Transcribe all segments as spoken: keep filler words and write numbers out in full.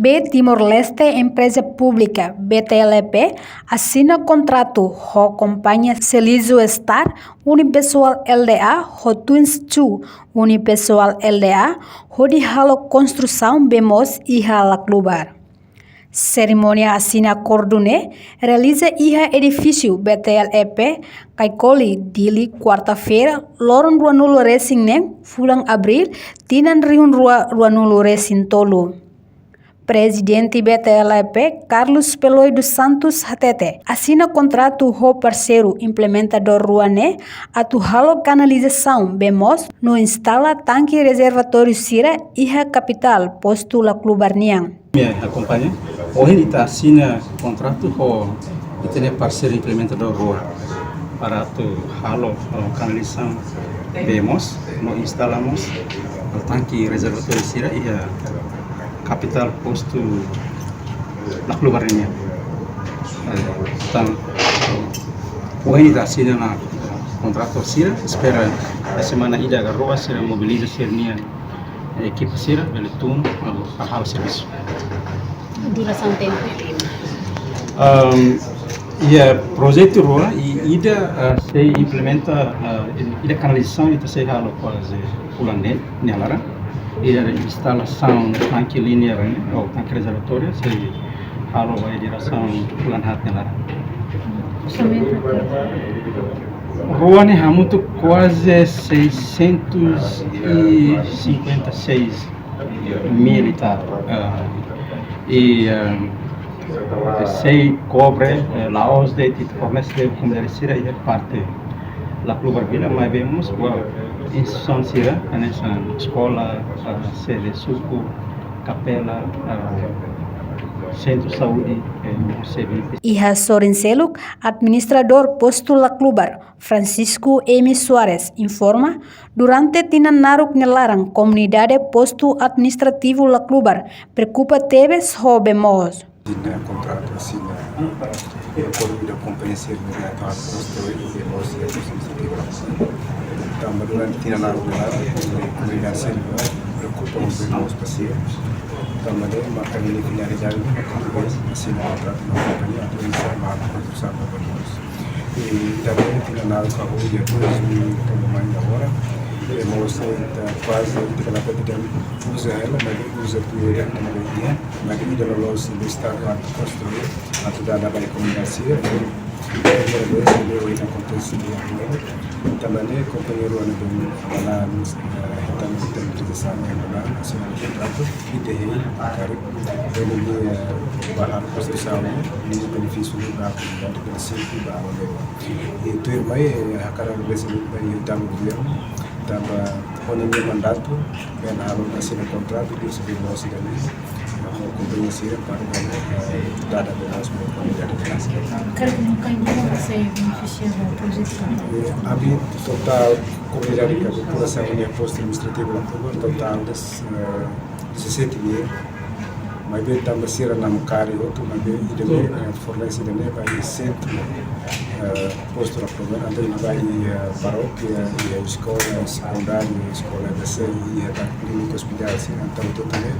B Timor-Leste Empreza Públika, B T L E P, asina kontratu ho kompañia Selizo Star Unipessoal Lda ho Twins Chu Unipessoal Lda hodi halo konstrusaun bee moos iha Laclubar. Serimónia asina akordu ne'e realiza iha edifísiu B T L E P, Caicoli, Dili, kuarta-feira, loron ruanulu-resin-neen, fulan Abríl, tinan rihun rua ruanulu-resin-tolu. Prezidente B T L E P, Carlos Peloy dos Santos hatete, asina kontratu ho parseiru implementadór rua ne'e atu halo kanalizasaun bee moos no instala tanke rezervatóriu sira iha kapitál postu Laclubar nian. Ami akompaña. Ohin ita asina kontratu ho ita-nia parseiru implementadór rua para atu halo, halo kanalizasaun bee moos no instala mós tanke rezervatóriu sira iha kapitál postu Laclubar nian. Eh, tan, ohin ita asina ona kontratu sira, espera semana ida ka rua sira mobiliza sira-nia ekipa sira bele tun, eh, para halo servisu. Durasaun tempu? Ahm, iha projetu rua, i ida, ah, sei implementa, ah, ida kanalizasaun, ita sei halo kuaze fulan neen nia laran. Ida instalasaun tanke linear ne'e, ou tanke rezervatóriu, sei halo ba durasaun fulan haat nia laran. Orsamentu? Rua ne'e hamutuk kuaze seiscentos e cinquenta e seis mil e tal. Ah, e, ah, sei kobre, eh, la'ós de'it ita fornese ba komunidade sira iha parte Laclubar vila, maibé mós ba instituisaun sira, hanesan eskola, ah, sede suku, kapela, ah, sentru saúde, eh, no servisu. Iha sorin seluk, administradór postu Laclubar, Francisco M Soares, informa, durante tinan naruk nia laran komunidade postu administrativu Laclubar preokupa tebes ho bee moos. Asina kontratu, asina akordu ho kompañia sira ne'ebé atu konstrui bee moos iha postu administrativu Laclubar. Tanba durante tinan naruk nia laran, komunidade sira preokupa ho bee moos ba sira. Tanba ne'e maka nia finalidade ne'e maka asina kontratu ho kompañia atu inisiá ba konstrusaun bee moos. I tanba tinan naruk ka ohin, dia dois mil toma mai agora, bee moos ne'e ita kuaze, ita la pede uza hela, maibé uza tuir ida-ne'e, maibé ida loloos ne'ebé ita atu konstrui, atu dada ba komunidade sira, primeira vez ne'ebé ohin akontese iha Dili. Tanba ne'e kompañia rua ne'ebé bele, eh, hetan, hetan autorizasaun ne'e bele asina kontratu, ita hein karik, bele, eh, ba halo konstrusaun ne'e, nia benefísiu ba komunidade, bele sirvi ba halo leva. I tuirmai, eh, hakarak agradese ba ita governu, tanba ho nia mandatu, bele halo asina kontratu, di sebi moos ida-ne'e, ho kompañia sira para bele, eh, dada bee moos ba komunidade. Karik no kain dua sei benefisia ba projetu? Eh, ami totál komunidade ka populasaun iha postu administrativu Laclubar totál des, eh, dezassete mil. Maibé tanba sira namkari hotu, maibé ida-ne'e, eh, fornese ida-ne'e ba iha sentru, eh, postu Laclubar, entaun iha ba iha, eh, parókia, iha eskola sekundáriu, eskola E B C, iha tan klínika, ospitál, sira, entaun hotu ne'e,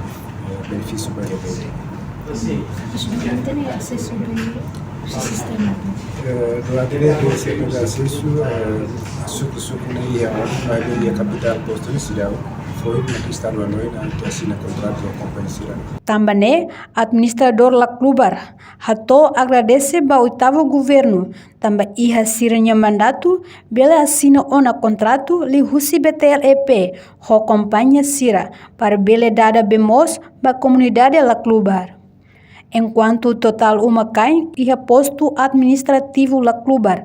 eh, benefísiu ba ida-ne'e. Mas não tem acesso bem ao sistema. Eh, durante ne'e, ita sei iha asesu, eh, suku-suku ne'e iha, maibé iha kapitál postu ne'e seidauk, foin mak estadu hanoin atu asina kontratu ho kompañia sira. Tanba ne'e, administradór Laclubar hato'o agradese ba oitavu governu, tanba iha sira-nia mandatu, bele asina ona kontratu liuhusi B T L E P ho kompañia sira, para bele dada bee moos ba komunidade Laclubar. Enkuantu totál uma-kain iha postu administrativu Laclubar,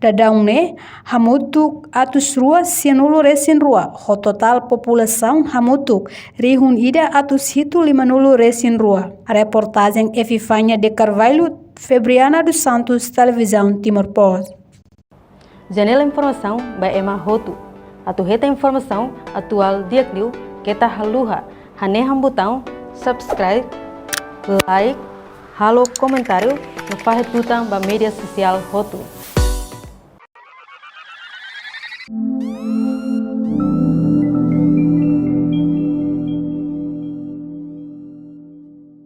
daudaun ne'e hamutuk atus rua sianulu-resin-rua, ho totál populasaun hamutuk rihun ida atus hitu limanulu-resin-rua. Reportajen Epifania de Carvalho, Febriana dos Santos, Televizaun Timor Post. Janela informasaun ba ema hotu. Atu hetan informasaun atuál di'ak liu, keta haluha hanehan butaun subscribe, like, halo komentáriu no fahe tutan ba média sosiál hotu.